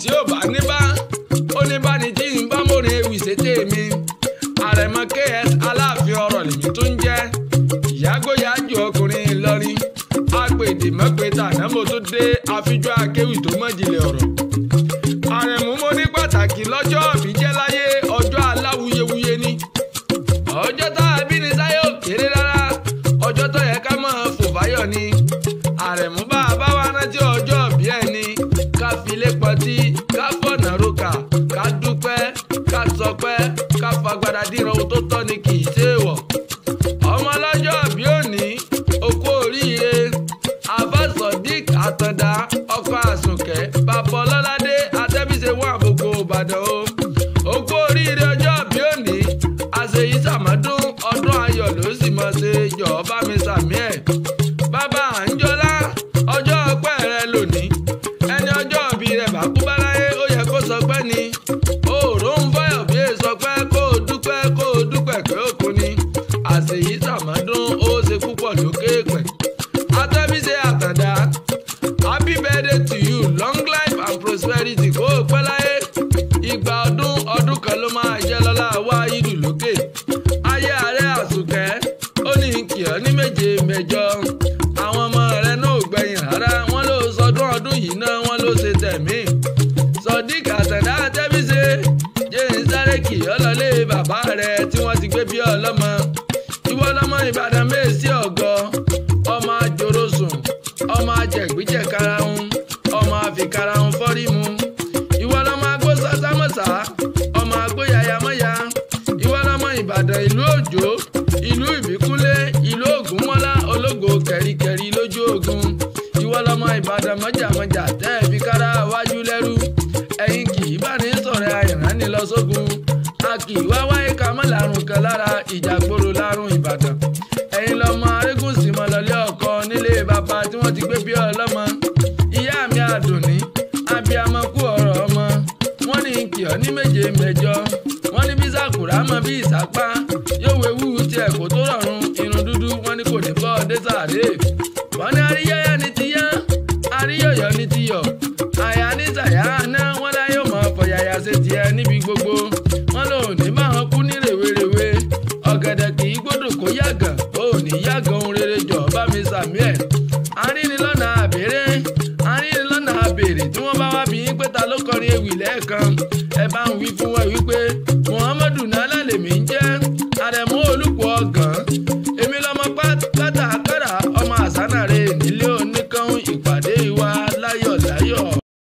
tí ò bá ní bá ó ní bá ní tí ń bá mòrin ewì sétè mi. Àrẹ̀mọ KS Aláàfin ọ̀rọ̀ lèmi tó ń jẹ́ ìyágbóyájú ọkùnrin Ìlọrin apèdè mọ́pẹ́ tàná mo tó dé àfijọ́ akéwì tó mọ̀jìnlẹ̀ ọ̀rọ̀. Àrẹ̀mú mo ní pàtàkì lọ́jọ́ òbí jẹ́ láyé ọjọ́ aláwuyewuye ni. Ọjọ́ tá a bí ni sáyé ò kéré rárá, ọjọ́ tó yẹ ká máa fò fáyọ̀ ni. Àrẹ̀mú bá a bá wa rántí ọjọ́ òbí ẹ̀ ni ká filé pọtí, ká fọ̀nà roka, ká dúpẹ́, ká sọpẹ́, ká fagbada díran ohun tó tọ́ ni kì í ṣe wọ̀. Ọmọ ọlọ́jọ́ òbí òní, okú oríire, Àfà Sodiq Àtàndá, ọkọ Àsùnkẹ́, bàbá Ọlọ́ládé, Atẹ́bíṣe wà gbogbo Ìbàdàn o. Okú oríire ọjọ́ òbí òní, àṣeyí sàmọ́dún, ọdún ayọ̀ ló sì mọ̀ ṣe, jọ̀ọ́ bá mi sàmí ẹ̀. Bàbá Àǹjọ́lá, ọjọ́ ọpẹ́ rẹ lónìí, ẹni ọjọ́ òbí rẹ̀ bá kú báláyé ó yẹ kó sọpẹ́ ni. Òòró ń fọyọ̀ bí sọpẹ́ kó o dúpẹ́ kó o dúpẹ́ pé ó kú ni. Àṣeyí sàmọ́dún ó ṣe púpọ̀ lókè pẹ̀. Atẹ́bíṣe Àtàndá, happy birthday to you, long life and prosperity kó o pẹ́ láyé. Ìgbà ọdún ọdún kan ló máa jẹ́ lọ́lá wá ìlú lókè. Ayé ààrẹ Àsùnkẹ́, ó ní kì ọ́ ní méje mẹ́jọ. Àwọn ọmọ rẹ̀ náà ò gbẹ̀yìn rárá, wọ́n ló sọdún ọdún yìí náà wọ́n ló ṣe tẹ̀mí. Sodiq Àtàndá Atẹ́bíṣe, jẹ́ ń sáré kì ọ́ lọlé bàbá rẹ̀ tí wọ́n ti gbé bí ọlọ́mọ. Ìwọ lọ́mọ Ìbàdàn mẹ́sì ọ̀gọ́, ọmọ àjòròsùn, ọmọ àjẹgbíjẹ karahun, ọmọ àfikàrahun fọ́rímu. Ìwọ lọ́mọ agbó sásámọ́sá, ọmọ agbó yayamọ́ya. Ìwọ lọ́mọ Ìbàdàn ìlú Òjó, ìlú Ìbíkúnlé, ìlú Ògúnmọ́lá, ológo kẹ̀ríkẹ̀rí lójú ogun. Ìwọ lọ́mọ Ìbàdàn mọ́jàmọ́jà tẹ́ ẹ fi kára wájú lẹ́rú. Ẹ̀yin kì í bá ní sọ̀rọ̀ àìránni lọ sógun. A kì í wá wáyé ká mọ́ lárùn kan lára ìjàgboro lárùn Ìbàdàn. Ẹ̀yin lọ́mọ Arégúnsì mọ́ lọlé ọkọ nílé bàbá tí wọ́n ti gbé bí ọlọ́mọ. Ìyá mi Àdùnní, abiyamọ kú ọ̀rọ̀ ọmọ. Wọ́n ní kì ọ́ ní méje mẹ́jọ. Wọ́n ní bí sàkúrà mọ bí ìsápá. Yóò wéwú tiẹ̀ kó tó rọrùn. Irun dúdú wọ́n ní kò ní bọ́ dé sàárè. Wọ́n ní aríyẹ́yẹ́ ní ti yán, aríyọ̀yọ̀ ní ti yọ̀. Àyà ní sàyà náà wọ́n láyé mọ̀ fọ̀yàyà ṣe tiẹ̀ níbi gbogbo. Wọ́n lò ní báwọn kú ní rèwerèwe. Ọ̀gẹ̀dẹ̀ kì í gbọ́dọ̀ kó yàgàn, ó ní yàgàn ohun rere jọ̀ bá mi sàmí ẹ̀. Arínilọ́nà àbèrè, arínilọ́nà àbèrè tí wọ́n bá wá bí yín pé ta ló kọrin ewì lẹ́ẹ̀kan. Ẹ bá ń wí fún wọn wípé